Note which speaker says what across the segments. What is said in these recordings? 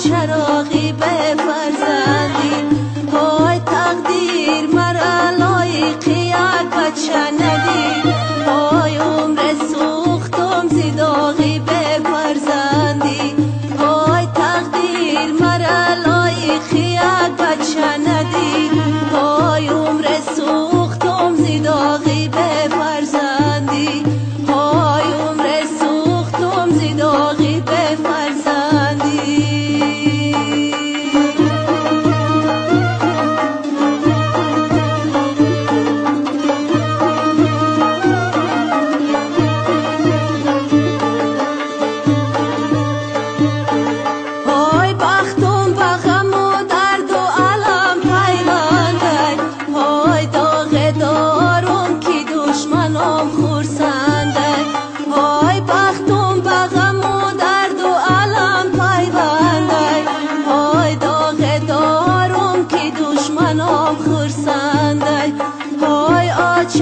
Speaker 1: چراغی به فرزندی، های تقدیر مرا لایق یک بچه ندی، های عمر سوختم زی داغی به فرزندی، های تقدیر مرا لایق یک بچه ندی، های عمر سوختم زی داغی به فرزندی، های عمر سوختم زی داغی به فرزندی.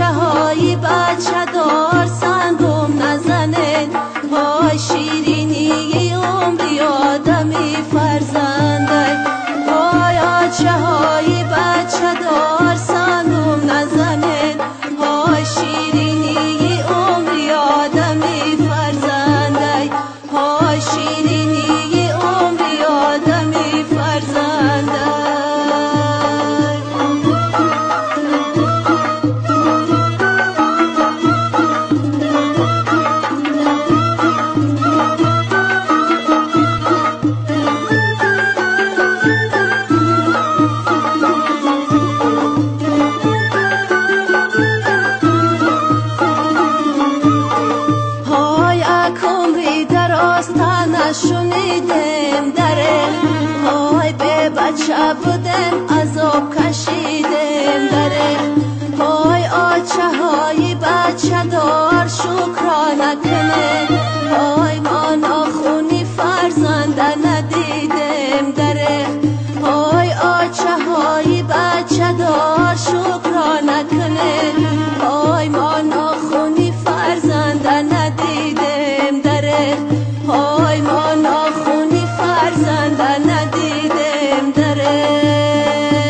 Speaker 1: های بچه دار سنگم نزنه، های شیرینی عمری آدمی فرزنده، های آچه های بچه دار سنگم نزنه، های شیرینی عمری آدمی فرزنده، های شیرینی عمری آدمی فرزنده. شنیدم دره، های به بچه بودم عذاب کشیدم دره، های آچه های بچه دار شکرانه کنه، های ما ناخونی فرزنده ندیدم دره، های آچه های بچه دار شکرانه کنه، های ما ناخونی فرزنده ندیدم دره، های ما ناخونی فرزنده ندیدم دره.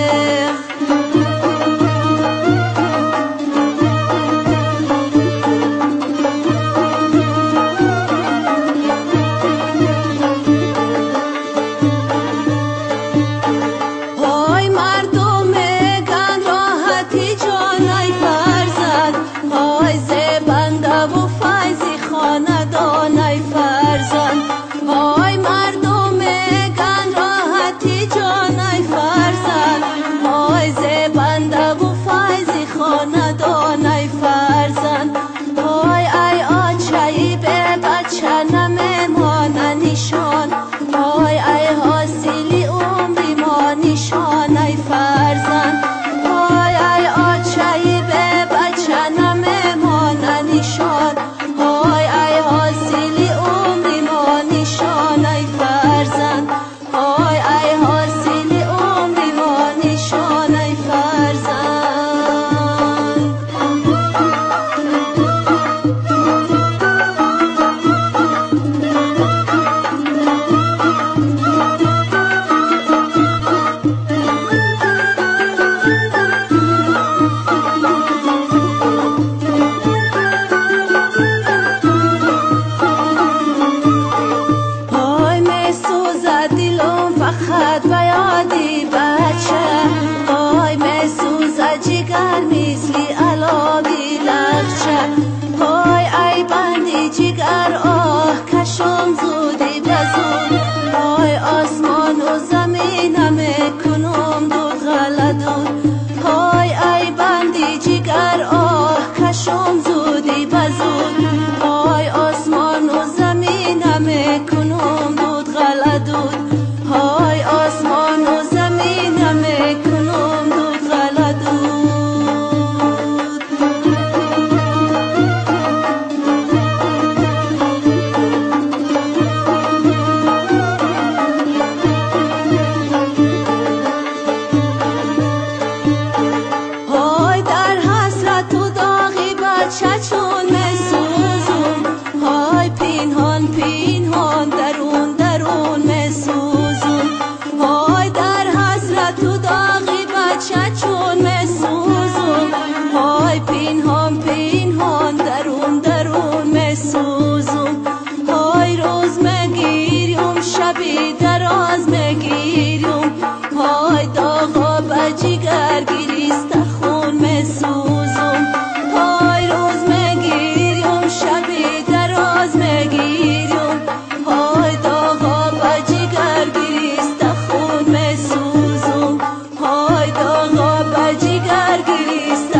Speaker 1: Гирист.